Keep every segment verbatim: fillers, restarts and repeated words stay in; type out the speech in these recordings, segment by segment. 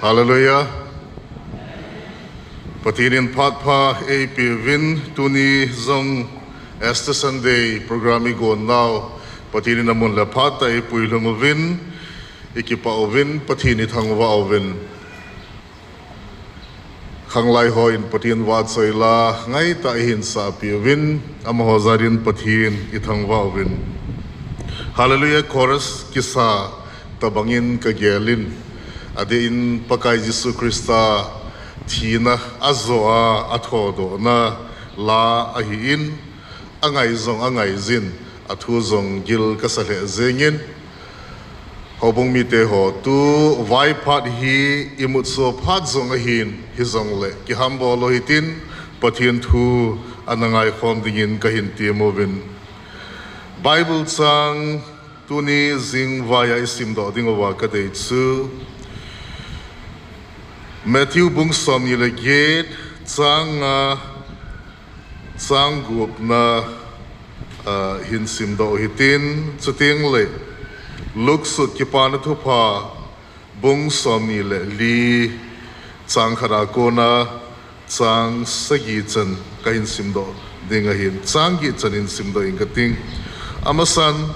Hallelujah. Pathen in phat pha eipeuvin, tuni jong Easter Sunday program igon nau Pathen in amun le phat tah a eipuilhung uvin, ikipah uvin, Pathen ithangvah uvin. Khanglai hon Pathen vahchoi la ngaitah a eihin sahpeh uvin, amaho jal in Pathen ithangvah uvin. Hallelujah chorus kisa tobangin kagel in, adeh in Pakai Jesu Christa thina ajo a athodohna la ahin, angai jong angai jin, athu jong gil kasa lheh jengin, houbung mite ho, tu vaiphat hi imutso phat jong ahin, hijongle kihambol u hitin, Pathen thu ana ngaikhom dingin kahin temuvin. Bible chang tuni jingvai a isimdoh dinguva kadei chu Matthew bung somni le get, chang nga, chang gupna, ah, hin simdoh u hitin, chutengle Luke sut Kipana Thupha bung somni le li, chang khat a kona chang sagi chan kahin simdoh ding ahin, chang get chan in simdoh inge kating. Amasan,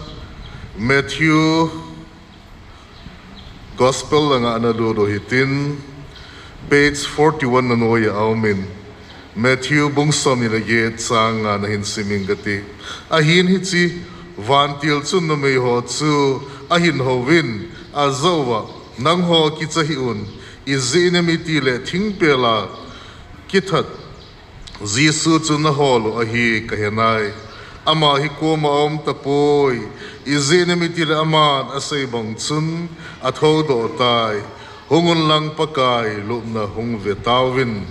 Matthew Gospel langa nalut u hitin, page forty-one na noiya aumin, Matthew bung somni le get, chang nga nahin sim inge kati. Ahin hiche vantil chun numeiho chu ahin houvin, ajah uva, Nangho kicha hih un, ijeh inem itile thingpel a kithat Jesu chu nahol u ahi kahenai. Ama hi koma aumtapoi. Ijeh inem itile aman asei bang chun athoudoh tai. Hung unlang Pakai lupna hung vetauvin.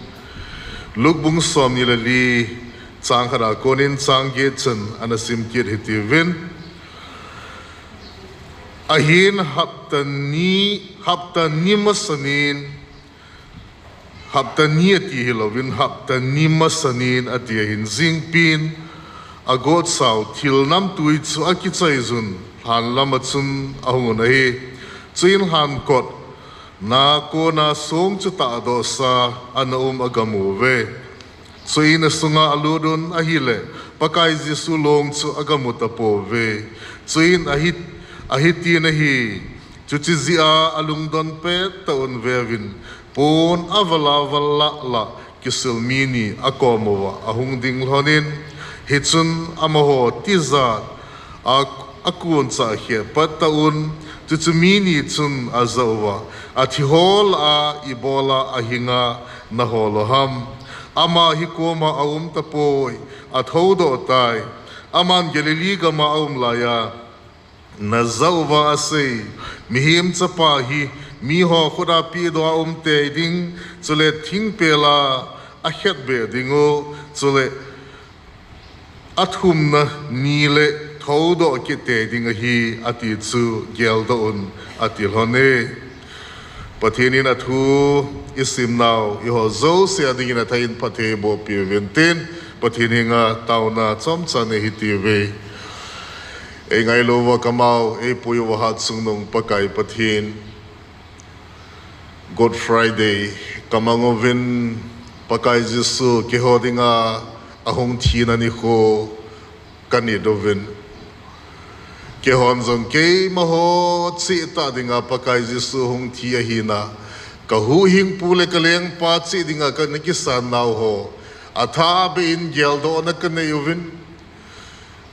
Luke bung somni le li, chang khat a konin chang get chan ana simkit hitiuvin. Ahin hapta ni, hapta ni masanin, hapta ni ati hilouvin, hapta ni masanin ati ahin, jingpin agotsau thil namtui chu akichaijun lhan lama chun ahung un ahi. Chuin lhan kotna kona song chu tahdohsa ana um agamu uve. Chuin asunga alut un ahile, Pakai Jesu long chu agamu tapouve. Chuin ahi, ahitin ahi, chuche jeh a alungdon pettah un veuvin, pon avala vala la kisil mi ni akom uva ahung ding lhonin, hichun amaho tijat a, akoncha akhet pettah un, chuche mi ni chun ajah uva, Athiho lah a ibola ahinga nahol u ham? Ama hi koma aumtapoi, athoudoh tai. Aman Galilee gama aum laiya najah uva asei, Mihem Chapa hi miho khut a pehdoh a um tei ding, chule thingpel a akhetbeh dingu, chule athumna nile thoudoh kit tei ding ahi, ati chu geldoh un, ati lhone. Pathen in athu isimnau eiho jouse a dingin athah in phatthei eiboh peh uvin tin, Pathen henga taona chomcha nei hitiuve. Eingailouva kamau eipui uva Hatchungnung Pakai Pathen, Good Friday kamang uvin, Pakai Jesu keiho dinga ahung thina nikho kanit uvin, keihon jong keimaho chehtah dinga Pakai Jesu hung thi ahina, kahuhhingpu le kalengpa cheh dinga kana kisan nauho athahbeh in geldohna kanei uvin,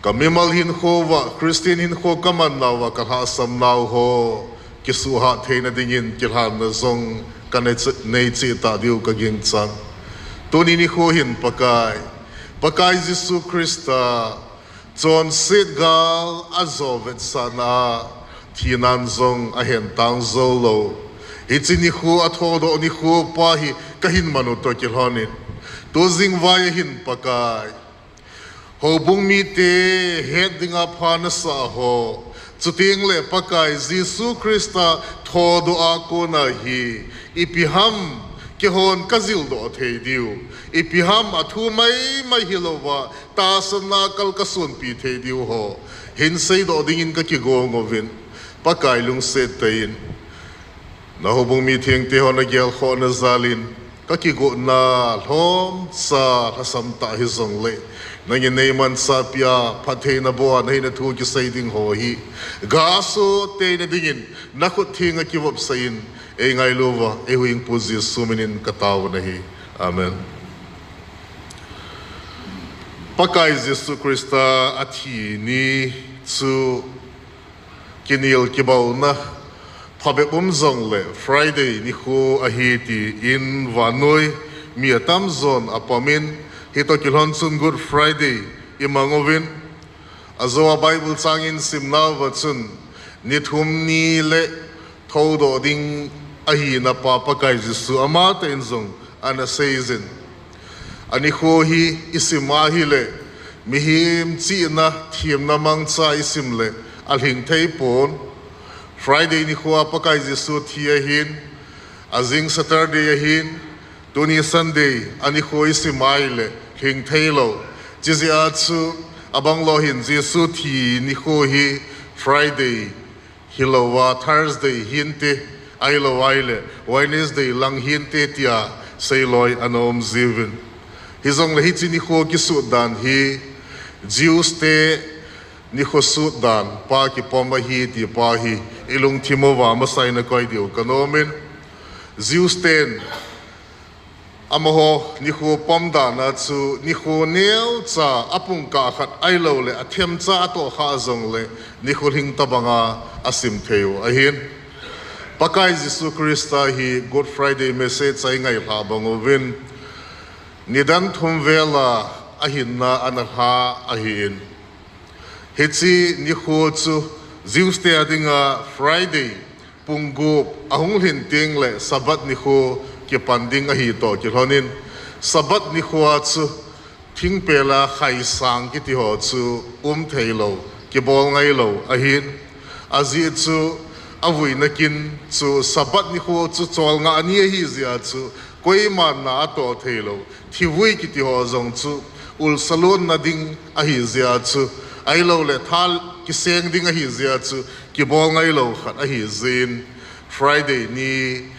kamimal hinkho uva, Christian hinkho kaman nauva kalhahsam nauho kisuhhat theina dingin kilhanna jong kanei chehtah diu kagingchang. Tuni nikho hin Pakai, Pakai Jesu Christa chonset gal ajo vetsahna a thinan jong ahen tang joulou, hiche nikho, athoudoh nikho pa hi kahin man u toh kilhonin, tu jingvai ahin Pakai, houbung mite het dinga pha nasah ho, chutengle Pakai Jesu Christa thoudoh a kona hi ipi ham keihon kajildoh thei diu, ipi ham athu maimai hilouva tahsanna kal kasonpi thei diu ho hinseidoh dingin kakigong uvin, Pakai lungset tah in Na houbung mi thengte hon na gelkhohna jalin, ka kigotna lhomcha lhasam tah hijongle, nangin neimansahpia phattheina boh a nahina thu kisei ding ho hi, gasoh teina dingin, na khut theng a kivopsah in, eingailu uva, eihuhhingpu Jesu minin ka taona ahi. Amen. Pakai Jesu Christa athi ni chu kinel kibaona phabep um jongle Friday nikho ahi tin vannoi mi atamjon apomin, hitoh kilhon chun Good Friday imang uvin, ajou a Bible chang isimnauva chun, ni thum ni le thoudoh ding ahina pa Pakai Jesu amatah in jong ana seijin. Anikho hi isim ahile, mihem chihna, themna mangcha isim le alhing thei pon. Friday nikho a Pakai Jesu thi ahin, ajing Saturday ahin, tuni Sunday anikho isim ahile lhing theilou. Chijeh a chu, abang lou hin Jesu thi nikho hi Friday hilouva Thursday hinte, ahilou ahile Wednesday lang hinte tia seiloi ana um jiuvin. Hijongle hiche nikho kisut dan hi Jews te nikho sut dan pa kipom ahi ti pa hi ilungthim uva masa in nakoi diu kanomin, Jews ten amaho nikho pom dan a chu nikho neocha apungkah khat ahiloule athemcha atohkhah jongle nikho lhing tobanga asim thei u ahin. Pakai Jesu Christa hi Good Friday message a ingailhah bang uvin, nidan thum vel a ahinna ana lha ahin. Hiche nikho chu Jews te adinga Friday pung gup ahung lhin tengle Sabbath nikho kipan ding ahi toh kilhonin, Sabbath nikho a chu thingpel a khaisang kiti ho chu um theilou, kibol ngailou ahin. Ajeh chu avuina kin chu Sabbath nikho chu cholngah ni ahijeh a chu koiman na atoh theilou, thivui kiti ho jong chu ulsa lonna ding ahijeh a chu, ahiloule tha kiseng ding ahijeh a chu kibol ngailou khat ahijeh in, Friday ni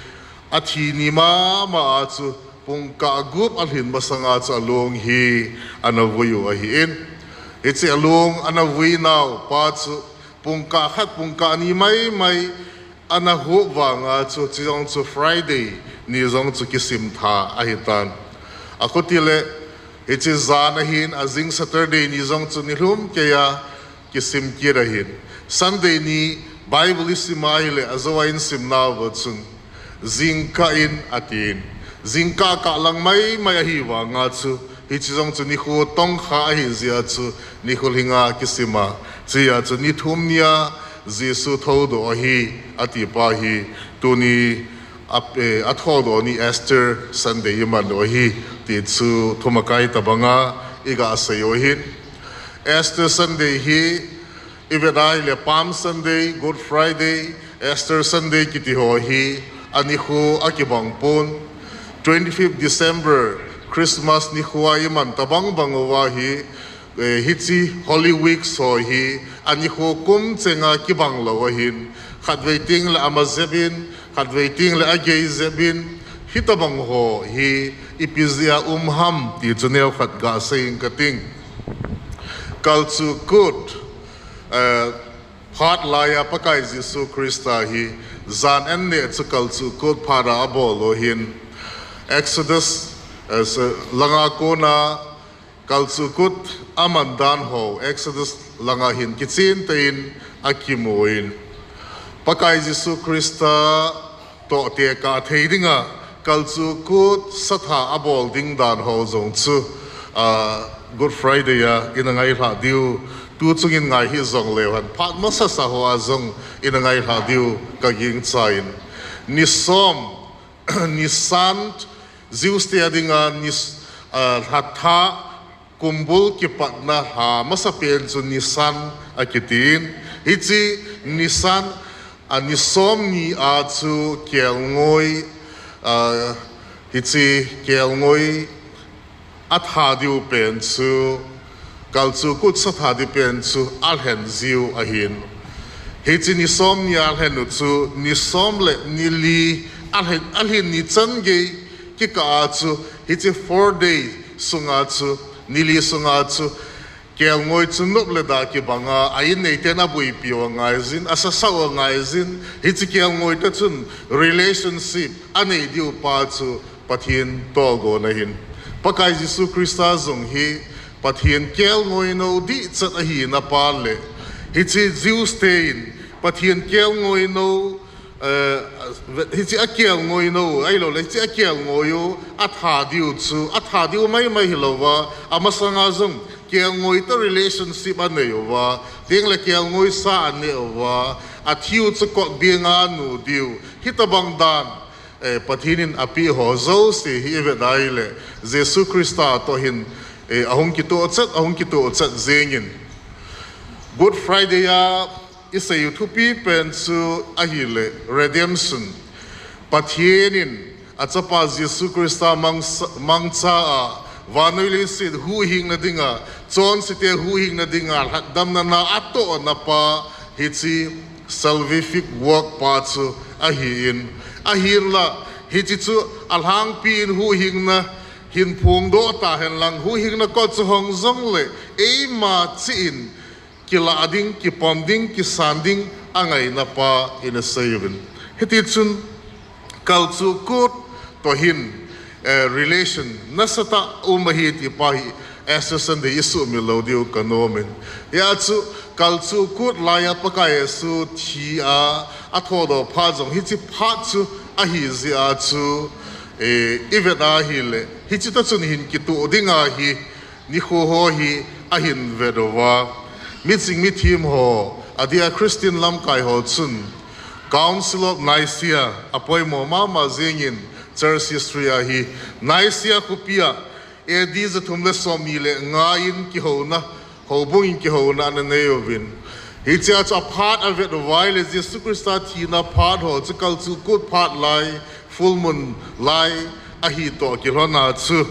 athi ni mama a chu pungkah gup alhin masanga chu along hi ana vui u ahin. Hiche along ana vuinau pa chu pungkah khat pungkah ni maimai ana hup vanga chu, chujong chu Friday ni jong chu kisim tha ahitan. Akhuti le, hiche jan ahin, ajing Saturday ni jong chu nilhum keiya kisim kit ahin. Sunday ni Bible isim ahile ajou a isimnauva chun, jingkah in atin, jingkah kah lang maimai ahi vanga chu, hiche jong chu nikho tongkha ahijeh a chu nikho lhinga kisima, chujeh a chu ni thum nia Jesu thoudoh ahi ati pa hi, tuni a, eh, athoudoh ni Easter Sunday iman u ahi ti chu thumakai tobanga iga sei u ahin. Easter Sunday hi ivet ahile Palm Sunday, Good Friday, Easter Sunday kiti ho hi anikho akibang pon. Twenty-fifth December, Christmas nikho a iman tobang bang uva hi, eh, hiche Holy Weeks ho hi anikho kum chenga kibang lou ahin, khatvei tengle ama jep in, khatvei tengle agei jep in, hitobang ho hi ipi jeh a um ham ti chu neokhat gasei inge kating. Kalchuh kut, eh, phat laiya Pakai Jesu Christa hi jan anneh chu kalchuh kut phat a abol u ahin, Exodus, eh, langa kona kalchuh kut aman dan ho Exodus langa hin kichen tah in akimun, Pakai Jesu Christa toh tekah thei dinga kalchuh kut satha abol ding dan ho jong chu, ah, Good Friday a ina ngailhah diu, tu chungin ngai hijongleu hen, phat masasa ho a jong ina ngailhah diu kagingchan, ni som, Nisan, Jews te adinga ni, ah, lhatha, kumbul kipatna lha masapen chu Nisan akitin, hiche Nisan a ni somni a chu kelngoi, ah, hiche kelngoi atha diu pen chu, kalchuh kut satha diu pen chu alhen jiu ahin. Hiche ni som ni a lhen u chu, ni som le ni li a lhen, a lhin ni chan gei kikah a chu, hiche four day sunga chu, ni li sunga chu, kelngoi chu nop le da kibanga, a inneiten abuipiu angaijin, asasau angaijin, hiche kelngoi te chun relationship anei diu pa chu Pathen tohgon ahin. Pakai Jesu Christa jong hi Pathen kelngoi nou dihchet ahina pa le, hiche Jews tein Pathen kelngoi nou, eh, hiche akelngoi nou, ahilou le, hiche akelngoi u, atha diu chu, atha diu maimai hilouva, amasanga jong, kelngoi toh relationship anei uva, tengle kelngoi sa aneh uva, athi u chu kot benga anu diu, hitobang dan, eh, Pathen in apeh ho jouse hi ivet a ahile, Jesu Christa toh hin, eh, ahung kitoh chet, ahung kitoh chet jengin. Good Friday a isei u thupi pen chu ahile, redemption. Pathen in achapa Jesu Christa mangsa-, mangcha a, vannoi leiset huhhingna dinga, chonsete huhhingna dinga, lhatdamna na atohna pa, hiche salvific work pa chu ahin. Ahinla, hiche chu alhangpi in huhhingna hin phongdoh tahen lang, huhhingna kot chu hong jongle, eima cheh in, kilah ding, kipom ding, kisan ding, angaina pa in asei uvin. Hitichun, kalchuh kut toh hin, eh, relation nasatah um ahi ti pa hi Easter Sunday isuhmil lou diu kanomin. Hia chu kalchuh kut laiya Pakai Jesu thi a, athodoh phat jong hiche phat chu ahi jeh a chu, eh, ivet a ahile, hiche toh chun hin kitoh ding ahi, nikho ho hi ahin vet uva. Miching mithem ho, adeh a Christian lamkai ho chun, Council of Nicaea, apoimo mama jengin church history a hi, Nicaea khopi a, A D jathum le somni le nga in kihouna, houbung in kihouna ana nei uvin. Hichea chu aphat avet uva ahile Jesu Christa thina phat ho chu kalchuh kut phat lai, full moon lai ahi toh kilhona chu,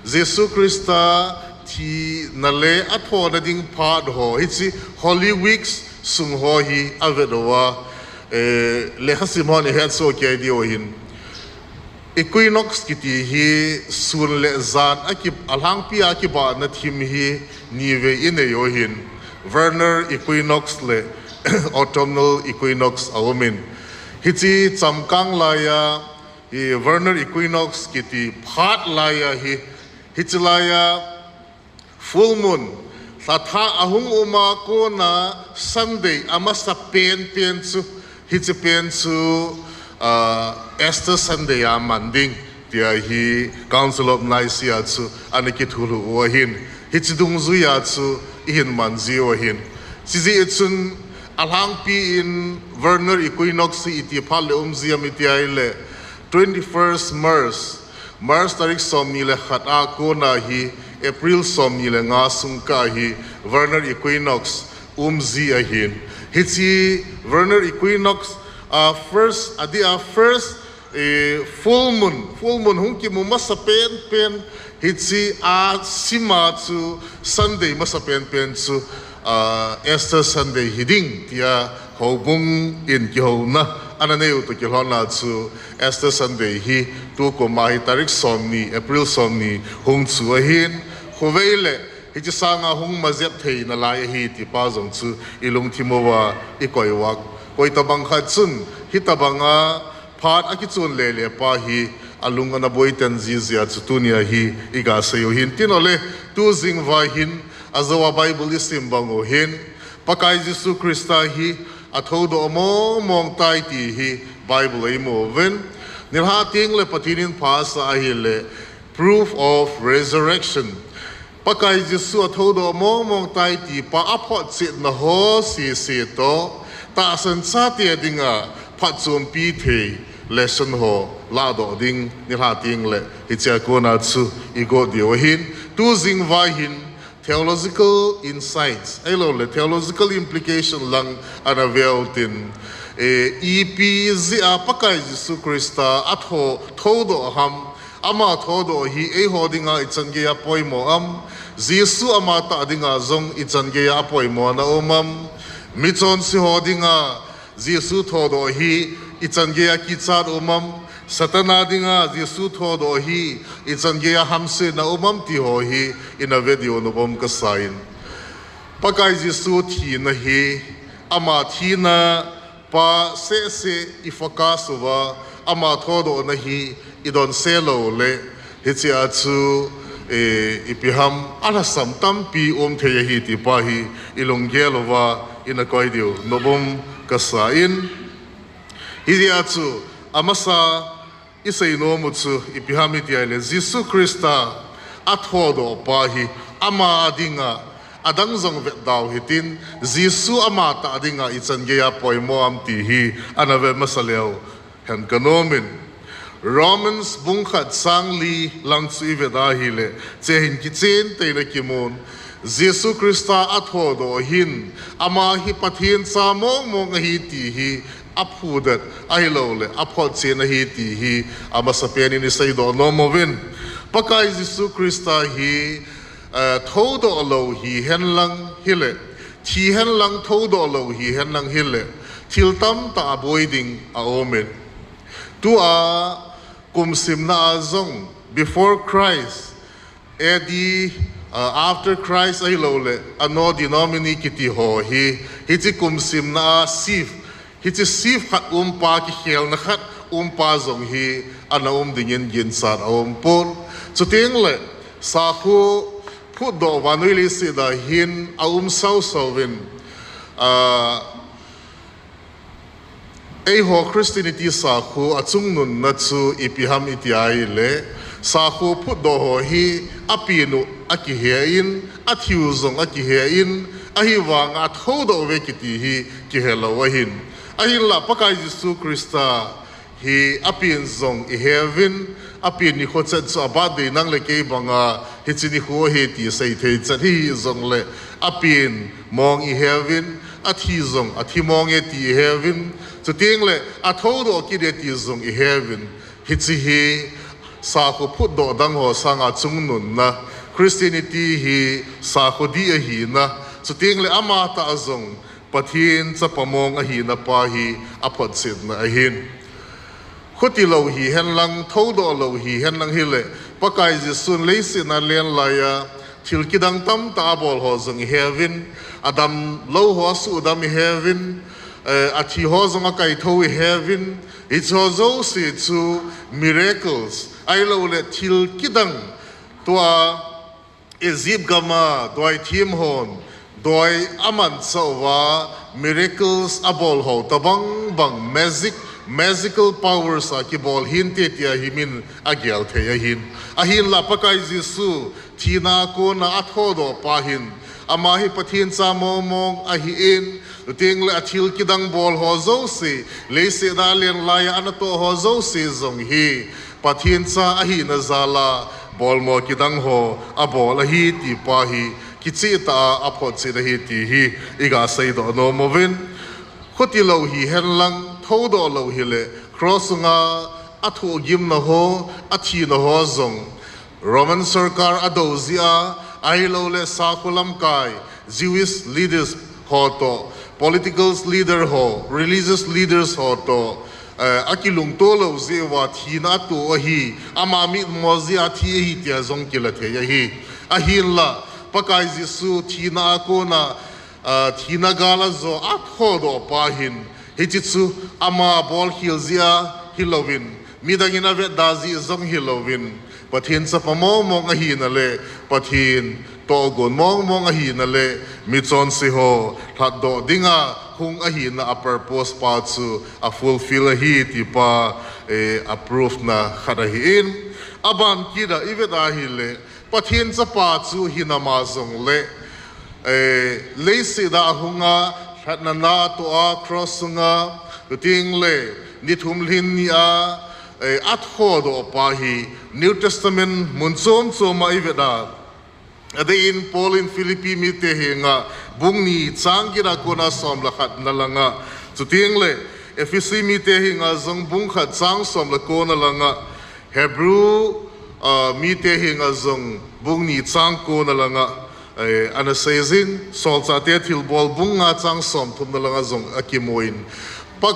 Jesu Christa thina le athona ding phat ho, hiche Holy Weeks sung ho hi avet uva, eh, lekhasim hon ihetsoh kei diu ahin. Equinox kiti hi sun le jan aki-, alhangpi a kibahna thim hi nivei inei u ahin, vernal equinox le autumnal equinox aumin. Hiche chamkang laiya, hi vernal equinox kiti phat laiya hi, hiche laiya full moon, lhathak ahung uma kona Sunday amasa penpen chu, hiche pen chu, ah, Easter Sunday a man ding, tia hi Council of Nicaea chu ana kithulhuh u ahin, hiche dungjuia chu ihin man jiu ahin. Chujeh chun alhangpi in vernal equinox hi iti phat le um ji am iti ahile, twenty-first March, March tarik somni le khat a kona hi April somni le nga sung kah hi vernal equinox um ji ahin. Hiche vernal equinox a first, adeh a first, eh, full moon, full moon hung kimu masa penpen, hiche a sima chu Sunday masa penpen chu, ah, Easter Sunday hiding, tia houbung in kihouna ana neiu toh kilhona chu Easter Sunday hi tukum a hi tarik somni, April somni hung chu ahin, khovei le hiche sanga hung majep thei nalai ahi ti pa jong chu ilungthim uva ikoi uva. Koitobang khat chun hitobanga phat akichon lele pa hi alung ana boiten ji jeh a chu tunia hi iga sei u ahin. Tin ole, tujing vai hin ajou a Bible isim bang u hin, Pakai Jesu Christa hi athoudoh mongmong tai ti hi Bible a imu uvin. Nilhah tengle Pathen in pha asa ahile, proof of resurrection. Pakai Jesu athoudoh mongmong tai ti pa aphotchetna ho sese toh, tahsan chate dinga phatchompi thei lesson ho lahdoh ding nilhah tengle hichea kona chu igot diu ahin, tujing vai hin theological insights, ahiloule theological implication lang ana veu tin, eh, ipi jeh a Pakai Jesu Christa atho-, thoudoh ham, ama thoudoh hi eiho dinga ichan geiya apoimo am, Jesu amatah dinga jong ichan geiya apoimo ana um am, Michonse ho dinga Jesu thodoh hi ichan geiya kichat um am, Satan a dinga Jesu thodoh hi ichan geiya hamsetna um am ti ho hi ina ve diu nopbom kasa in. Pakai Jesu thina hi, ama thina pa sehseh i focus uva, ama thodohna hi i donse lou le, hichea chu, eh, ipi ham, alhasam tampi um thei ahi ti pa hi i lunggel uva ina koi diu nopbom kasa in. Hijeh a chu, amasa i seinom u chu ipi ham iti ahile, Jesu Christa a thodoh pa hi ama dinga, adang jong vetda u hitin, Jesu ama tah dinga ichan geiya poimo am ti hi ana ve masa leu hen kanom in. Romans bung khat chang li lang chu i vet ahile, hiche hin kichen tah in akimun. Jesu Christa a thodoh hin, ama hi Pathen cha mong mong ahi ti hi aphudet ahilouleh aphotchen ahi ti hi amasapen in i seidoh nom uvin. Pakai Jesu Christa hi, eh, thodoh lou hihen lang hile, thi hen lang thodoh lou hihen lang hile, thil tamtah aboi ding aum in. Tua kum simna a jong, before Christ, A D, uh, after Christ ahilouleh, anno domini kiti ho hi, hiche kum simna a sif, hiche sif khat umpa, kikhelna khat umpa jong hi ana um dingin ginchat aumpon. Chuteng le, sakhu phutdoh vannoi leiset a hin aum sausau vin, ah, eiho Christianity sakhu achungnunna chu ipi ham iti ahile, sakhu phutdoh ho hi apen u akihe in, athi u jong akihe in, ahivanga athodoh uve kiti hi kihe lou ahin. Ahinla Pakai Jesu Christa hi apen jong i he uvin, apen nikho chet chu a birthday nang le kei banga, hiche nikho ahi ti seithei chet hi jongle, apen mong i he uvin, athi jong athi mong e ti i he uvin, chuteng le athodoh kit e ti jong i he uvin, hiche hi sakhu phutdoh dang ho sanga chungnunna, Christianity hi sakhu dih ahina, chuteng le ama tah jong Pathen chapa mong ahina pa hi aphotchetna ahin. Khuti lou hihen lang, thodoh lou hihen lang hile, Pakai Jesun leiset a alen laiya, thil kidang tamtah abol ho jong i he uvin, adam lou ho asuhdam i he uvin, eh, athi ho jong akaithou i he uvin, hiche ho jouse chu miracles, ahilouleh thil kidang tua Egypt gama doithem hon doi amanchah uva, miracles abol ho tobang bang, magic, magical powers a kibol hinte tia hi min agel thei ahin. Ahinla Pakai Jesu thina a kona athodoh pa hin, ama hi Pathen cha mong mong ahin, chuteng le athil kidang bol ho jouse, leiset a alen laiya anatoh ho jouse jong hi Pathen cha ahina jal a bolmo kidang ho abol ahi ti pa hi kichehtah a aphotchet ahi ti hi iga seidoh nom uvin. Khuti lou hihen lang, thodoh lou hile, cross sunga athohgimna ho, athina ho jong Roman sorkar adou jeh a, ahilouleh sakhu lamkai, Jewish leaders ho toh, political leader ho, religious leaders ho toh, eh, akilungto lou jeh uva thina ato ahi, ama mitmo jeh a thi ahi tia jong kila thei ahi. Ahinla, Pakai Jesu thina a kona, ah, thina gal a jo athodoh pa hin, hiche chu ama bolkhel jeh a hilouvin, midang in avetda jeh jong hilouvin, Pathen chapa mong mong ahina le Pathen tohgon mong mong ahina le michonse ho lhatdoh dinga hung ahina a purpose pa chu a fulfill ahi ti pa, eh, a proof na khat ahin. Aban kit a i vet ahile, Pathen chapa chu hinam a jongle, eh, leiset a ahunga, lhatna na atoh a, cross sunga, chuteng le ni thum lhin ni a, eh, athodoh pa hi New Testament mun chom chom a i vet a, adeh in Paul in Philippi mite henga bung ni chang get a kona som le khat na langa, chuteng le Ephesi mite henga jong bung khat chang som le ko na langa, Hebrew, ah, mite henga jong bung ni chang ko na langa, Eh, ana seijin, Solchahte Thilbol bung nga chang somthumna langa jong akimun. Pa,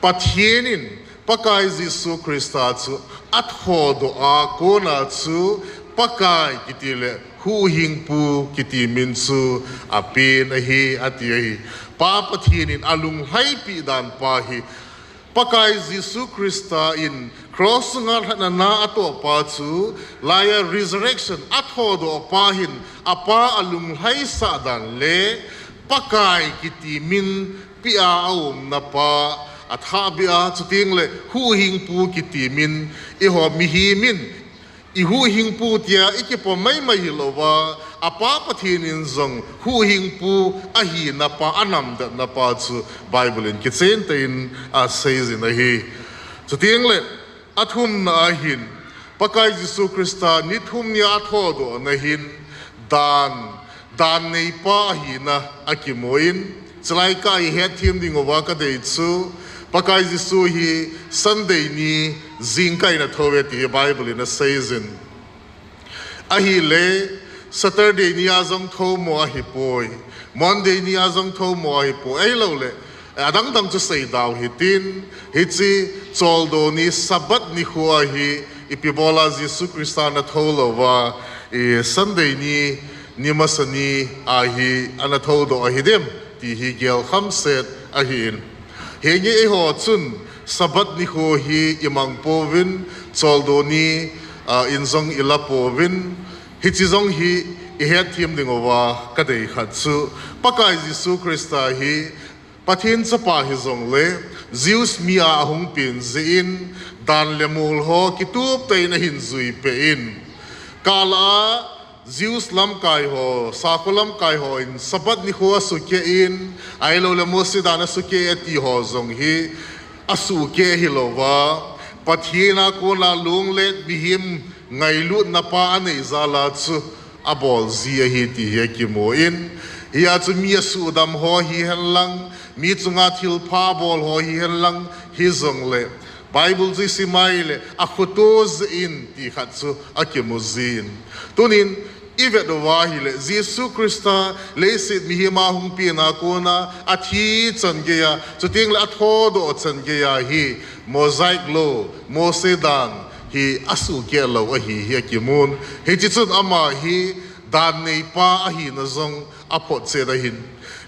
Pathen in Pakai Jesu Christa chu athodoh a kona chu Pakai kiti le Huhhingpu kiti min chu apen ahi, ati ahi. Pa Pathen in alunglhaipeh dan pa hi Pakai Jesu Christa in cross sunga lhatna na atoh pa chu, laia resurrection, athodoh pa hin, apa alunglhaisah dan le, Pakai kiti min pia aumna pa, athahbeh a, chuteng le Huhhingpu kiti min, eiho mihem in, i Huhhingpu tia ikipom maimai hilouva, apa Pathen in jong Huhhingpu ahina pa, anamdetna pa chu Bible in kichen tah in aseijin ahi. Chuteng le, athumna ahin, Pakai Jesu Christa ni thum nia athodohna hin, dan, dan neipa ahina akimun, chulai kah a ihetthem diuva kadei chu, Pakai Jesu hi Sunday ni jingkah in athouve ti hi Bible in aseijin. Ahile, Saturday nia jong thoumo ahipoi, Monday nia jong thoumo ahipoi, ahilouleh, adangdang chu seidau hitin, hiche choldo ni Sabbath nikho ahi, ipi bola Jesu Christa ana thoulouva, i Sunday ni, ni masa ni ahi ana thoudoh ahidem, ti hi gelkhamset ahin. Henge eiho chun Sabbath nikho hi imangpouvin, choldo ni, a, in jong ilapouvin, hiche jong hi ihetthem diuva kadei khat chu, Pakai Jesu Christa hi Pathen chapa hijongle, Jews mi a ahung pen jeh in, dan le mol ho kitup tah in ahin juipeh in, kal a Jews lamkai ho, sakho lamkai ho in Sabbath nikho asukeh in, ahiloule Mose dan asukeh e ti ho jong hi asukeh hilouva, Pathen a kona long le mihem ngailutna pa anei jal a chu abol ji ahi ti hi akimun, hia chu mi asuhdam ho hihen lang, mi chunga thilpha abol ho hihen lang, hijongle, Bible chu isim a ahile, akhoto jeh in ti khat chu akimu jin. Tunin, ivet uva ahile, Jesu Christa leiset mihem a hung pen a kona, athi chan geiya, chuteng le athodoh chan geiya hi, Mosaic law, Mose dan hi asukeh lou ahi hi akimun. Hiche chun ama hi dan neipa ahina jong aphotchet ahin.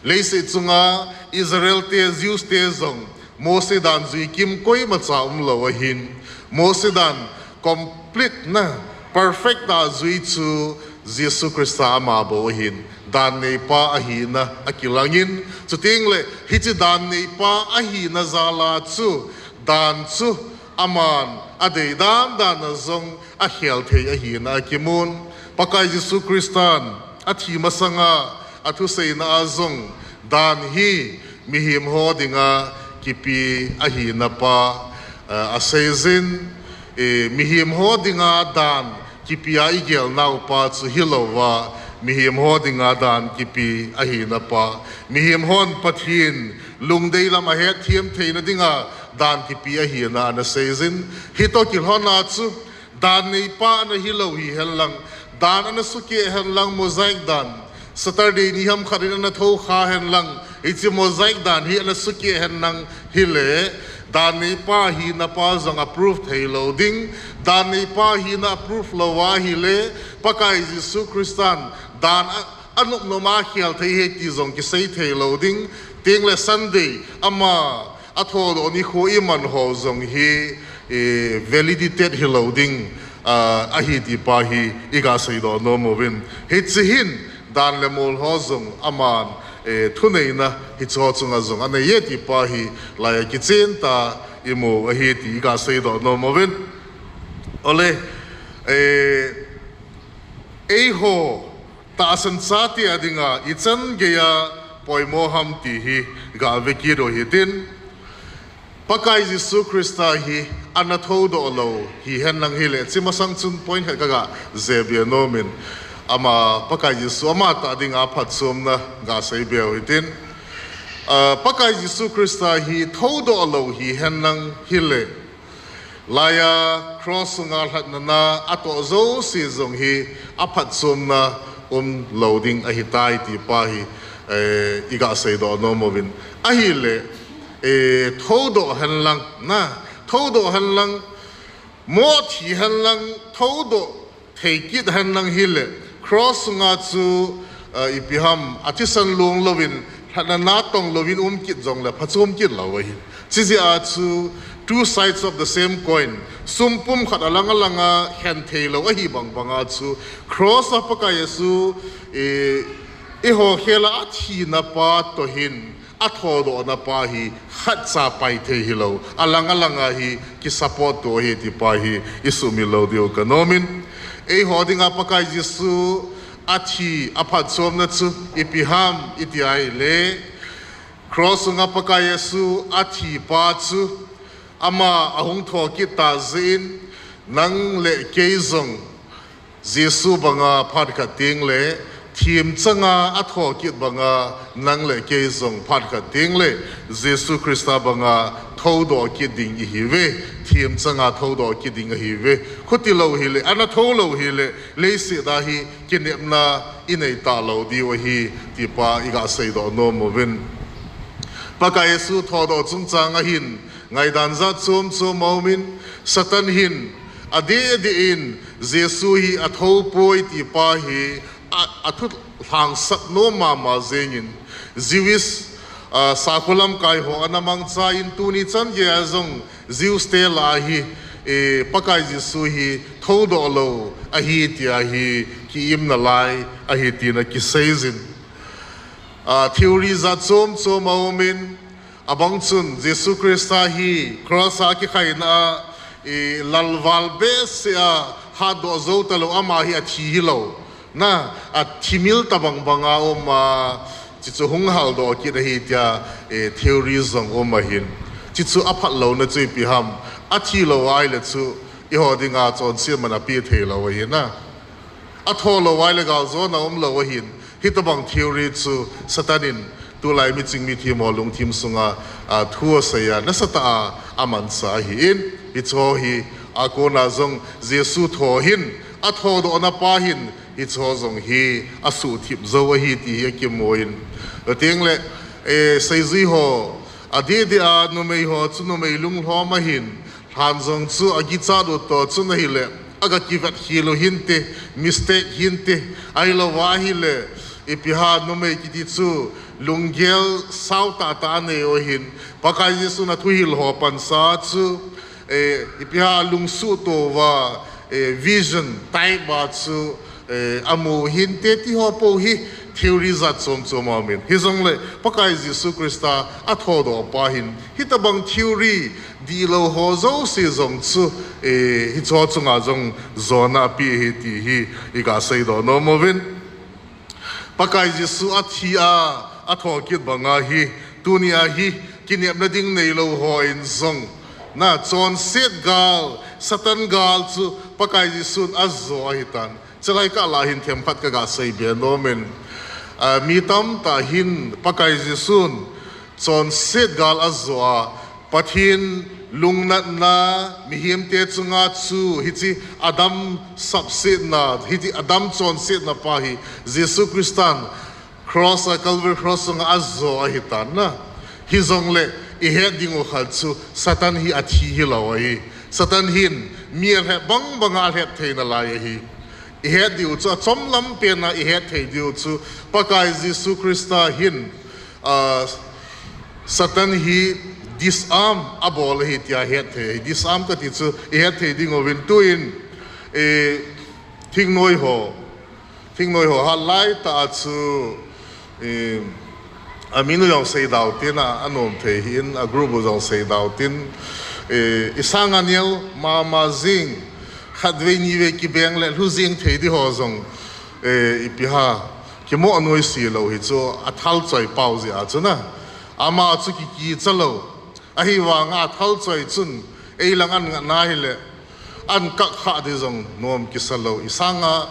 Leiset chunga Israel te, Jews te jong Mose dan jui kim koimacha umlou ahin. Mose dan complete na, perfect a jui chu Jesu Christa ama bou ahin. Dan neipa ahina akilangin. Chuteng le, hiche dan neipa ahina jal a chu, dan chu aman adei dan dan a jong akhel thei ahina akimun. Pakai Jesu Christan athi masanga athuseina a jong dan hi mihem ho dinga kipe ahina pa, eh, aseijin, eh, mihem ho dinga dan kipe a igel nau pa chu hilouva, mihem ho dinga dan kipe ahina pa, mihem hon Pathen lungdei lam ahetthem theina dinga dan kipe ahina ana seijin, hitoh kilhon a chu dan neipa ana hilou hihen lang, dan ana sukeh hen lang, Mosaic dan, Saturday ni ham khat in ana thoukha hen lang, hiche Mosaic dan hi ana sukeh hen lang hile, dan neipa hina pa jong approve theilou ding, dan neipa hina approve lou ahile, Pakai Jesu Christan dan a, anop nop a khel thei ahi ti jong kisei theilou ding, chuteng le Sunday, ama athodoh nikho iman ho jong hi, eh, validate hilou ding, ah, ahi ti pa hi iga seidoh nom uvin. Hiche hin dan le mol ho jong aman, eh, thuneina hiche ho chunga jong anei e ti pa hi laia kichen tah a imu ahi ti iga seidoh nom uvin. Ole, eh, eiho tahsan chate a dinga ichan geiya poimo ham ti hi gave kit u hitin, Pakai Jesu Christa hi ana thoudoh lou hihen lang hile, hiche masang chun point khat kaga jihbe nomin, ama Pakai Jesu amatah dinga phatchomna gaseibe u hitin, ah, Pakai Jesu Christa hi thoudoh lou hihen lang hile, laia cross sunga lhatna na atoh jouse jong hi aphatchomna um lou ding ahitai ti pa hi, eh, i ga seidoh nom uvin. Ahile, eh, thoudoh henlang, na, thoudoh henlang, mo thi henlang, thoudoh thei kit henlang hile, cross sunga chu, eh, ipi ham, a thisan long louvin, lhatna natong louvin um kit jongle, phachom kit lou ahi. Chijeh a chu, two sides of the same coin. Sum pum khat alang alanga hen thei lou ahi bang banga chu, cross a Pakai Jesu, eh, eiho khela a thina pa toh hin, a thoudohna pa hi khatcha pai thei hilou. Alang alanga hi kisupport to ahi ti pa hi i sumil lou diu ka nomin. Eiho dinga Pakai Jesu a thi a phatchomna chu ipi ham i ti ahile, cross sunga Pakai Jesu a thi pa chu ama ahung thou kit ta jeh in, nang le kei jong Jesu banga phat khat teng le, thim changa a thou kit banga nang le kei jong phat khat teng le, Jesu Christa banga thoudoh kit ding i hiuve, thim changa thoudoh kit ding i hiuve. Khuti lou hile, ana thou lou hile, leiset a hi kinepna i nei talou diu ahi, ti pa i ga seidoh nom uvin. Pakai Jesu thoudoh chungchang a hin, ngaidan jat chom chom aumin, Satan hin, adeh deh in, Jesu hi a thou poi ti pa hi, a, a thu lhangsap nom mama jengin, Jewish, ah, sakhulam kai ho ana mangcha in tuni chan geiya jong Jews te lah a hi, eh, Pakai Jesu hi thoudoh lou ahi ti ahi, ki-im nalai ahi tina kiseijin. Ah, theory jat chom chom aumin, abang chun Jesu Christa hi cross a kikhaina a, eh, lalval behseh a hatdoh jou talou ama hi a thi hilou. Na, a thimil tabang banga um a, chuchu hung haldoh kit ahi tia, eh, theory jong um ahin. Chuchu a phatlouna chu ipi ham. A thi lou ahile chu, eiho dinga chonset man a pe thei lou ahi na. A thou lou ahile galjona um lou ahin. Hitabang theory chu Satan in tulai miching mithem ho lungthim sunga, a, thu asei a, nasatah a, a mansa ahin. Hicho hi, a kona jong Jesu thou hin, a thoudohna pa hin, hicho jong hi, a suhthip jou ahi ti hi a kimu in. Ateng le, eh, seijui ho, adeh deh a numei ho chu numei lunglhom ahin, lhan jong chu a kichat u toh chun ahile, a ga kivet khel u hinte, mistake hinte, ahilou va ahile, ipi ham numei kiti chu, lunggel sao tahtah a nei u ahin, Pakai Jesu in a thuhil ho pansa chu, eh, ipi ham lungsuh tou va, eh, vision type a chu, eh, a mu hinte ti ho po hi theory jat chom chom aumin. Hijongle, Pakai Jesu Christa a thoudoh pa hin, hitabang theory dihlou ho jouse jong chu, eh, hicho chunga jong jona a pe ahi ti hi, i ga seidoh nom uvin. Pakai Jesu a thi a, a thou kit banga hi, tuni a hi, kinepna ding neilou hon jong. Na, chonset gal, Satan gal chu, Pakai Jesun a jo ahitan. Chulai kah lah hin themkhat ka ga seibe nom in. Ah, mi tamtah hin Pakai Jesun chonset gal a jo a, Pathen lungnatna mihemte chunga chu hiche Adam sapsetna, hiche Adam chonsetna pa hi Jesu Christan cross a, Calvary cross sunga a jo ahitan na. Hijongle i het ding u khat chu Satan hi a thi hilou ahi. Satan hin mi a lhep bang banga a lhep thei nalai ahi. I het diu chu a chomlam pen a i het thei diu chu Pakai Jesu Christa hin, ah, Satan hi disarm a bol ahi tia het thei. Disarm ka ti chu i het thei ding uvin tuin, eh, thingnoi ho, thingnoi ho hat lai tah a chu, eh, a min u jong sei dau tin a, a nom thei hin, a group u jong sei dau tin, eh, i sanga neo mama jing, khatvei nivei kibeng le lhu jing thei di ho jong, eh, ipi ham, kimo a nuisat lou hi chu a thal choi pau jeh a chu na. Ama chu ki kicha lou. Ahivanga a thal choi chun, ei lang an ngat na hile, an kak kha di jong nom kisa lou. I sanga,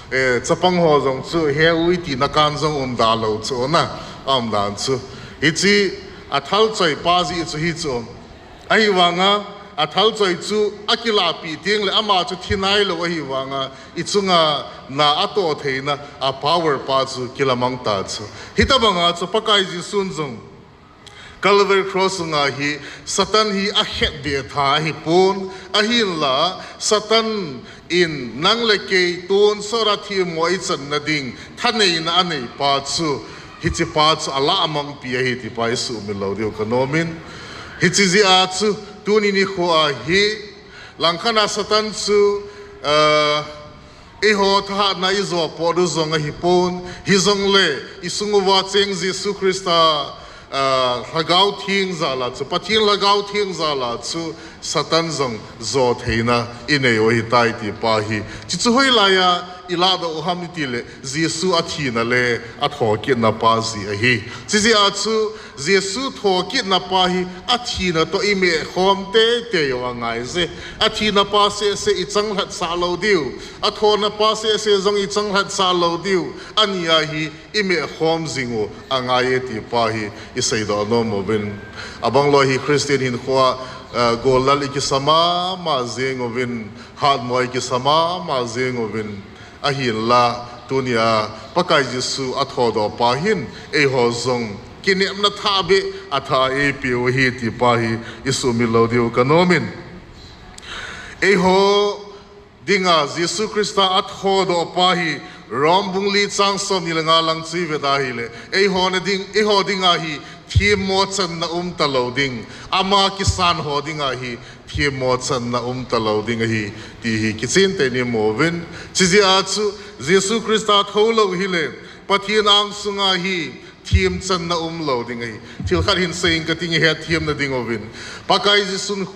eh, chapang ho jong chu, he u i tina kan jong um da lou chu na, a um dan chu. Hiche a thal choi pa jeh chu hi chu. Ahivanga, athal choi chu akilahpeh tengle ama chu thi nailou ahi vanga, ichunga na atoh theina a power pa chu kilamang ta chu. Hitabanga chu Pakai Jesun jong Calvary Cross sunga hi Satan hi akhetbeh tha ahipon, ahinla Satan in nang le kei tonsot a themmo ichanna ding thaneina aneipa chu, hichepa chu alamangpi ahi tipa isuhmil lou diu kanomin. Hiche jeh a chu tuni nikho a hi langkhat a Satan chu, eiho thahatna ijo pot u jong ahipon, hijongle isung uva cheng Jesu Christa Lhagao Theng jal a chu, Pathen Lhagao Theng jal a chu Satan jong jo theina inei u ahitai tipa hi, chuchu hoilai a ilahdoh u ham itile Jesu athina le athokitna pa jeh ahi. Chujeh a chu Jesu thokitna pa hi athina toh imehkhom teitei u angaije. Athina pa sehseh ichanglhatsah lou diu, athona pa sehseh jong ichanglhatsah lou diu, ani a hi imehkhom jing u angai e tipa hi iseidoh nom uvin. Abanglou hi Christian hinkhoa gollal ikisa mama jeng uvin, hatmo ikisa mama jeng uvin. Ahinla tunia Pakai Jesu athodoh pa hin eiho jong kinepna thahbeh atha eipeh u ahi tipa hi isuhmil lou diu kanomin. Eiho dinga Jesu Christa athodoh pa hi Rom bung li chang somni le nga lang chu ivet a hile, eiho dinga hi themmo channa umtalou ding, ama kisan ho dinga hi themmo channa umtalou ding ahi, ti hi kichentah in imu uvin. Chujeh a chu Jesu Christa thoulou hile Pathen angsunga hi themchanna umlou ding ahi. Thil khat hin seiyin kating, ihetthem na ding uvin. Pakai Jesun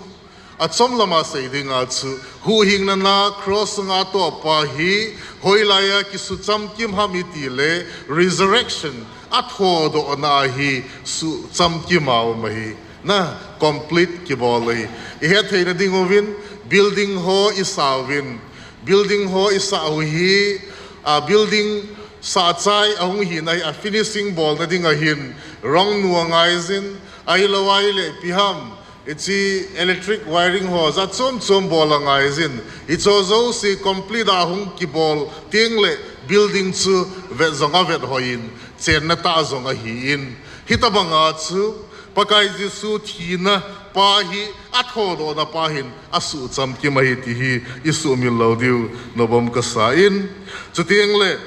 achom lama sei dinga chu huhhingna na cross sunga atoh pa hi hoilai a kisuchamkim ham itile resurrection, athodohna a hi suchamkim a um ahi. Na complete kibol ahi. Ihetthei na ding uvin, building ho isah uvin, building ho isah u hi, a building sahchai ahung hina hi a finishing bolna dinga hin rong nu angaijin, ahilou ahile ipi ham, hiche electric wiring ho jat chom chom bol angaijin, hicheho jouse complete a hung kibol tengle building chu vet jong avet hoiyin, chenna tah jong ahin. Hitobanga chu Pakai Jesu thina pa hi, athodohna pa hin asuhchamkim ahi ti hi isuhmil lou diu nobang kasa in. Chutengle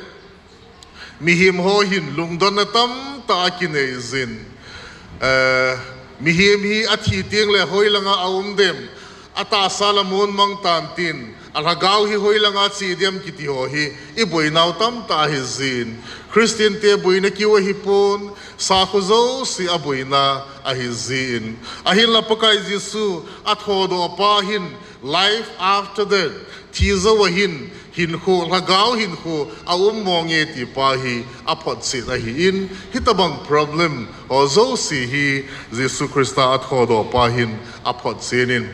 mihem ho hin lungdonna tamtah akinei jin, mihem hi athi tengle hoilanga aum dem, atahsa la mun mang tan tin, alhagao hi hoilanga che dem kiti ho hi iboinau tamtah ahi jin. Christian te boina kiu ahipon, sakho jouse aboina ahi jin. Ahinla Pakai Jesu athodoh pa hin life after death, thi jouva hin hinkho, lhagao hinkho aum monge ti pa hi aphotchen ahin, hitobang problem ho jouse hi Jesu Christa athodoh pa hin aphotchen in.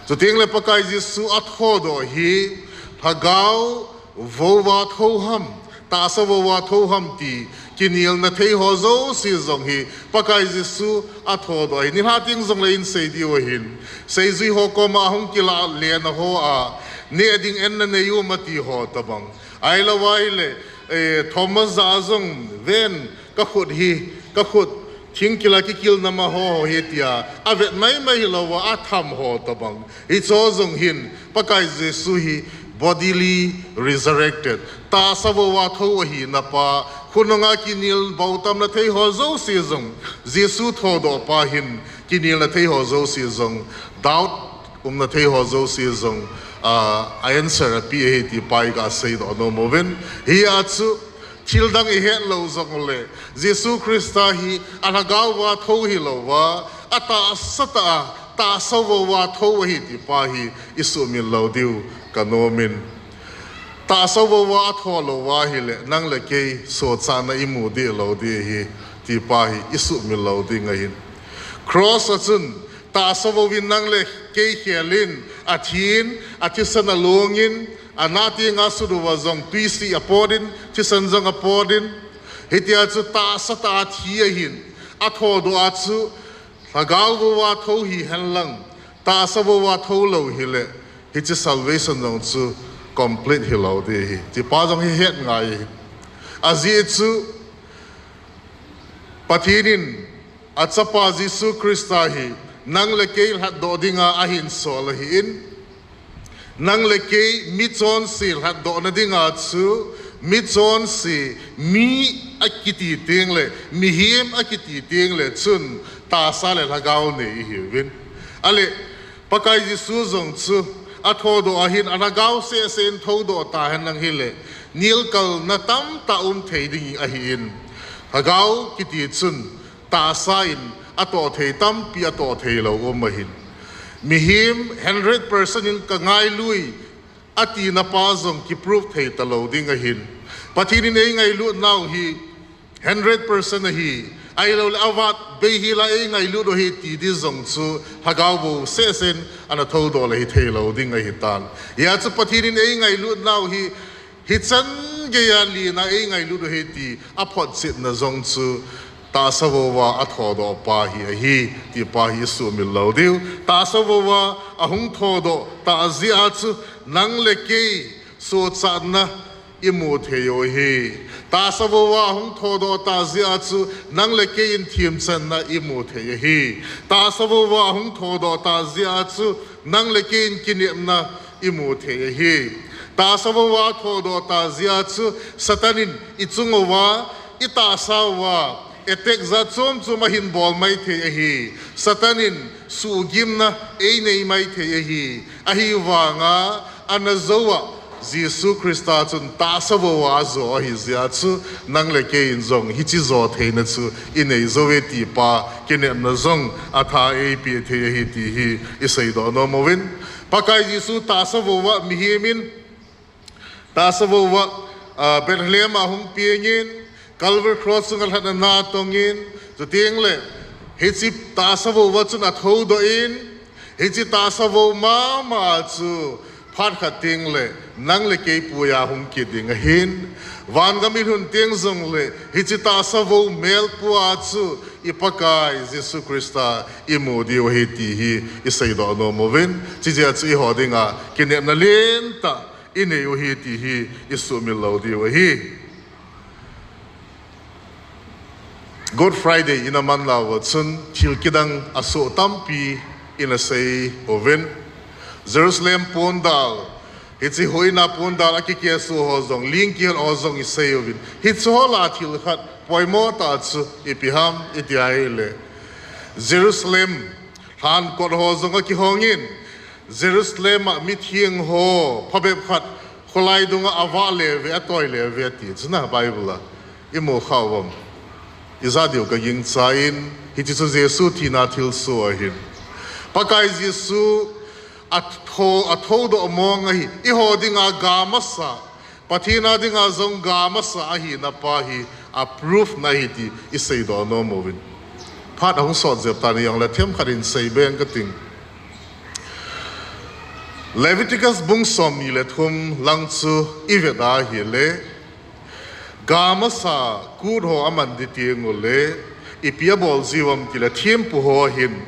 Chutengle Pakai Jesu athodoh hi lhagao vouva thou ham, tahsa vouva thou ham ti kinelna thei ho jouse jong hi Pakai Jesu athodoh hi nilhah teng jongle insei diu ahin, seijui ho koma ahung kilah lena ho a neh ding enna nei um ati ho tobang, ahilou ahile Thomas jah a jong ven, kakhut hi, kakhut thingkila kikilna ma ho hi tia avet maimai hilouva atham ho tobang, hicheho jong hin Pakai Jesu hi bodily resurrected, tahsa vouva thou ahina pa, khonunga kinel bou tamna thei ho jouse jong, Jesu thodoh pa hin kinelna thei ho jouse jong, doubt umna thei ho jouse jong a answer apeh ahi ti pa hi gaseidoh nom uvin. Hia chu thildang ihet lou jongle Jesu Christa hi alhagao va thou hilouva, atahsa tah a tahsa vouva thou ahi ti pa hi isuhmil lou diu kanomin. Tahsa vouva atho louva ahile nang le kei sohchatna imu deh lou ding ahi ti pa hi isuhmil lou ding ahin. Cross a chun tahsa vouvin nang le kei khel in athin, athisan alongin, anah tenga sut uva jong twisih apot in, thisan jong apot in, hitia chu tahsa tah a thi ahin, athodoh a chu lhagao vouva thou hihen lang, Tahsa vouva thou lou hile, hiche salvation jong chu complete hilou ding ahi. Tipa jong hi het ngai ahi. Ajeh chu Pathen in achapa Jesu Christa hi nang le kei lhatdoh dinga ahin sol ahin, nang le kei michonse lhatdohna dinga chu michonse, mi akiti tengle, mihem akiti tengle chun tahsa le lhagao nei ihiuvin. Ale, Pakai Jesu jong chu athodoh ahin, alhagao sehseh in thoudoh tahen lang hile, nilkalna tamtah um thei ding ahin. Lhagao kiti chun tahsa in atoh thei tampi atoh theilou um ahin. Mihem hundred percent in kangailu e atina pa jong kiprove thei talou ding ahin. Pathen in eingailut nau hi hundred percent ahi. Ahiloule avat beihela eingailut u ahi ti di jong chu lhagao vou sehseh in ana thoudoh le hitheilou ding ahitan. Hijeh chun Pathen in eingailut nau hi, hichan geiya lena eingailut u ahi ti aphotchetna jong chu tahsa vouva athodoh pa hi ahi, tipa hi isuhmil lou diu. Tahsa vouva ahung thodoh tah jeh a chu nang le kei sochatna imu thei u ahi. Tahsa vouva ahung thodoh tah jeh a chu nang le kei in themchanna imu thei ahi. Tahsa vouva ahung thodoh tah jeh a chu nang le kei in kinepna imu thei ahi. Tahsa vouva thodoh tah jeh a chu Satan in ichung uva, itahsa uva attack jat chom chom ahin bol mai thei ahi. Satan in suhgimna einei mai thei ahi. Ahivanga ana jou a Jesu Christa chun tahsa vouva ajo ahijeh a chu nang le kei in jong hiche jo theina chu inei jouve tipa kinepna jong atha eipeh thei ahi ti hi iseidoh nom uvin. Pakai Jesu tahsa vouva mihem in, tahsa vouva, ah, Bethlehem a hung pengin, Calvary Cross chunga lhatna na atongin, chutengle hiche tahsa vouva chun athoudoh in, hiche tahsa vou mama chu phat khat tengle nang le kei puiya hung kit ding ahin. Vangam ilhun teng jongle hiche tahsa vou melpua chu iPakai Jesu Christa imu diu ahi ti hi iseidoh nom uvin. Chujeh a chu eiho dinga kinepna lentah inei u ahi ti hi isuhmil lou diu ahi. Good Friday ina man nauva chun thil kidang asoh tampi ina sei uvin. Jerusalem pondal, hiche huhhingna pondal akikehsoh ho jong, ling kihot ho jong isei uvin. Hiche ho lah a thil khat poimo tah chu ipi ham iti ahile, Jerusalem lhankot ho jong akihongin, Jerusalem a mitheng ho phabep khat kholai dunga avah le uve, atoi le uve ati chu na Bible a imu khah uvam? Ijat diu kagingchan, hiche chu Jesu thina thilsoh ahin. Pakai Jesu atho, athoudoh mong ahi, eiho dinga ga masa, Pathen a dinga jong ga masa ahina pa hi a proof na ahi ti iseidoh nom uvin. Phat ahung sot jep tan jongle themkhat in sei beng kating. Leviticus bung somni le thum lang chu ivet a ahile, ga masa kut ho aman ding teng ule, ipi abol jiu ham tile thempu ho hin,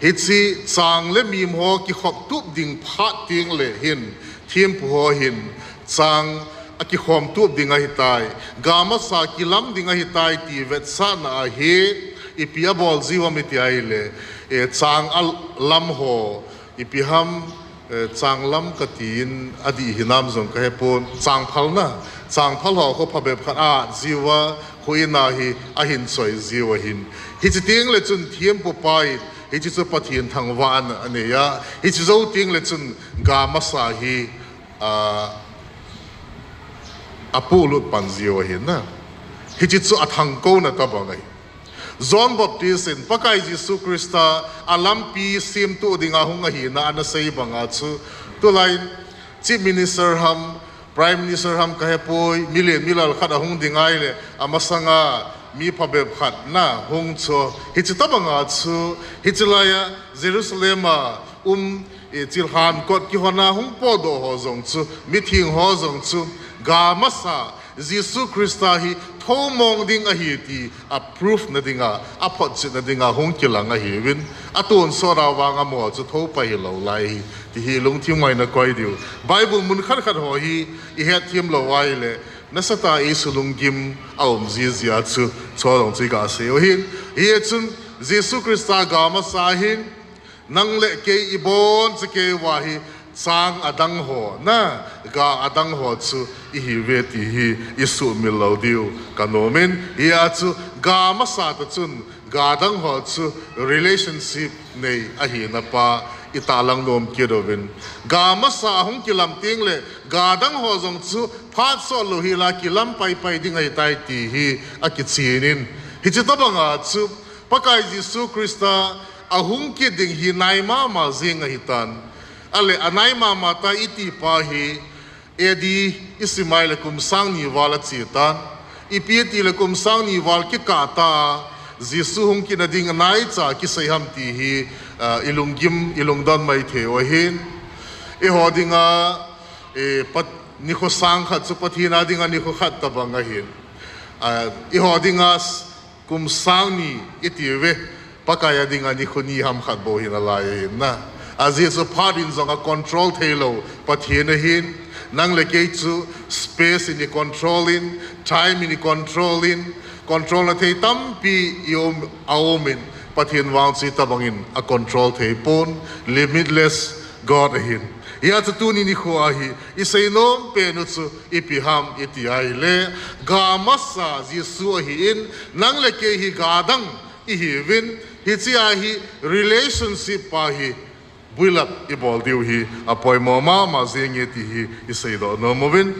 hiche chang le mim ho kikhop tup ding phat tengle hin, thempu ho hin chang akikhom tup ding ahitai, ga masa kilam ding ahitai ti vetsahna ahi. Ipi abol jiu ham iti ahile, eh, chang alam ho, ipi ham, eh, chang lam katin adih hinam jong kahepon, changphal na, changphal ho khu phabep khat a at jiuva, huhhingna hi ahin choi jiu ahin. Hiche tengle chun thempu pa in hiche chu Pathen thangvahna anei a, hiche jou tengle chun ga masa hi, a, apuhlut pan jiu ahin na. Hiche chu athangkouna tobang ahi. John Baptist in Pakai Jesu Christa alampi semtuh dinga hung ahina ana sei banga chu, tulai in Chief Minister ham, Prime Minister ham kahepoi, milen milal khat ahung ding ahile, amasanga mi phabep khat na hung chu. Hiche tobanga chu, hiche laiya Jerusalem a um, eh, hiche lhankot kihona hung potdoh ho jong chu, mitheng ho jong chu, ga masa, Jesu Christa hi thomong ding ahi ti a proof na dinga, a photchetna dinga hung kilang ahiuvin, atonsot a vang amaho chu thopai hilou lai ahi, ti hi lungthim ngaina koi diu. Bible mun khat khat ho hi i hetthem lou ahile, nasatah a eisu lunggim a um jiji a chu, chu jong chu i gasei u ahin. Hichun Jesu Christa ga masa ahin, nang le kei i bonchakei uva hi, chang adang ho, na, ga adang ho chu i hiuve ti hi i sumil lou diu ka nomin, hia chu ga masa toh chun, ga dang ho chu relationship nei ahina pa i tahlang nom kit uvin. Ga masa ahung kilam teng le, ga dang ho jong chu phat sot lou hel a kilam paipai ding ahitai ti hi a kichen in. Hiche tobang a chu, Pakai Jesu Christa ahung kit ding hi nai mama jeng ahitan. Ale, anai mama ta i ti pa hi, A D i sim a ahile kum sang ni val a che tan. Ipi ti le kum sang ni val kikah ta, Jesu hung kitna ding anaicha kisei ham ti hi, ah, i lunggim, i lungdon mai thei u ahin. Eiho dinga, eh, pat-, nikho sang khat chu Pathen a dinga nikho khat tobang ahin. Ah, eiho dinga s-, kum sang ni i tiuve, Pakai a dinga nikho ni ham khat bou hi nalai ahin na. Ajeh chu phat in jong a control thei lou Pathen ahin, nang le kei chu space in i control in, time in i control in, control na thei tampi i um, a um in, Pathen vang chu hitobang in a control thei pon, limitless God ahin. Hia chu tuni nikho a hi i sei nom pen u chu ipi ham i ti ahile, ga masa Jesu ahin, nang le kei hi ga dang i hiuvin, hiche a hi relationship pa hi build up i bol diu hi a poimo mama jeng e ti hi i seidoh nom uvin.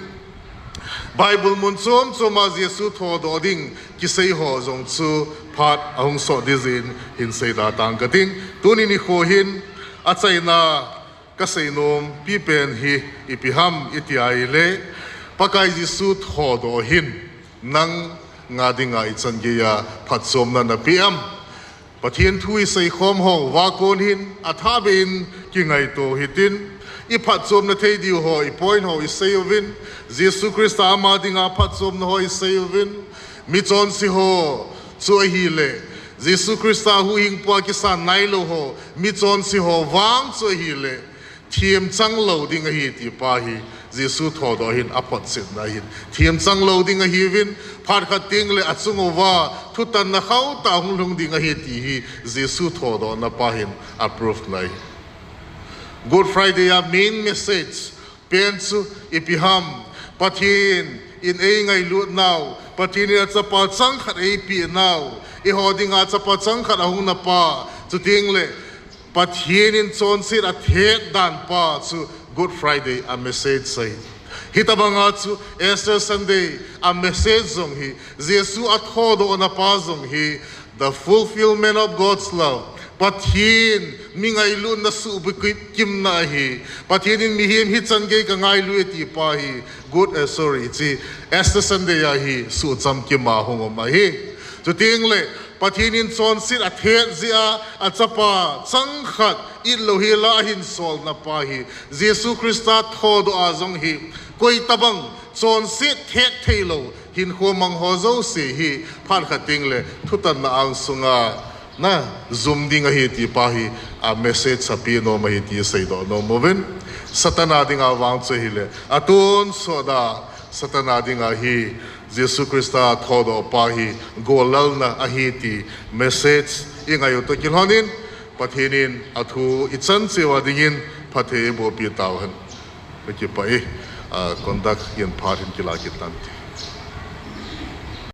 Bible mun chom chom a Jesu thodoh ding kisei ho jong chu phat ahung sot ding jeh in hin seida tang kating. Tuni nikho hin achaina ka sei nom pi pen hi ipi ham i ti ahile, Pakai Jesu thodoh hin nang nga dinga i chan gei a phatchomna na pe am? Pathen thu i seikhom ho uva kon hin athahbeh in kingaito hitin, i phatchomna thei diu ho, i point ho i sei uvin, Jesu Christa ama dinga phatchomna ho i sei uvin, michonse ho chu ahile, Jesu Christa huhhingpu a kisan nailou ho, michonse ho vang chu ahile, themchang lou ding ahi ti pa hi Jesu thodoh hin a photchetna ahin. Themchang lou ding ahiuvin, phat khat teng le achung uva thutanna khauh tah hung lhung ding ahi ti hi Jesu thodohna pa hin a proof na ahi. Good Friday a main message pen chu ipi ham? Pathen in eingailut nau, Pathen in achapa changkhat eipeh nau, eiho dinga chapa changkhat ahung na pa, chuteng le Pathen in chonset athet dan pa chu Good Friday a message ahi. Hitobang a chu Easter Sunday a message jong hi, Jesu athodohna pa jong hi, the fulfillment of God's love. Pathen mi ngailutna suhbukimna ahi. Pathen in mihem hichan gei ka ngailu e ti pa hi, Good, eh, sorry, hiche Easter Sunday a hi suhchamkim a hung um ahi. Chuteng le Pathen in chonset athet jeh a, achapa changkhat itlou hel a ahin solna pa hi, Jesu Christa thodoh a jong hi, koi tobang chonset thet theilou hinkho mang ho jouse hi phat khat teng le thutanna angsunga na jum ding ahi ti pa hi a message a pe nom ahi ti seidoh nom uvin. Satan a dinga vang chu ahile, atonsot a Satan a dinga hi Jesu Christa thodoh pa hi gollalna ahi ti message i ngai u toh kilhon in, Pathen in athu i chan cheh uva dingin phatthei eiboh peh tauhen. Kakipah e, ah, conduct in phat hin kila kit tan ti.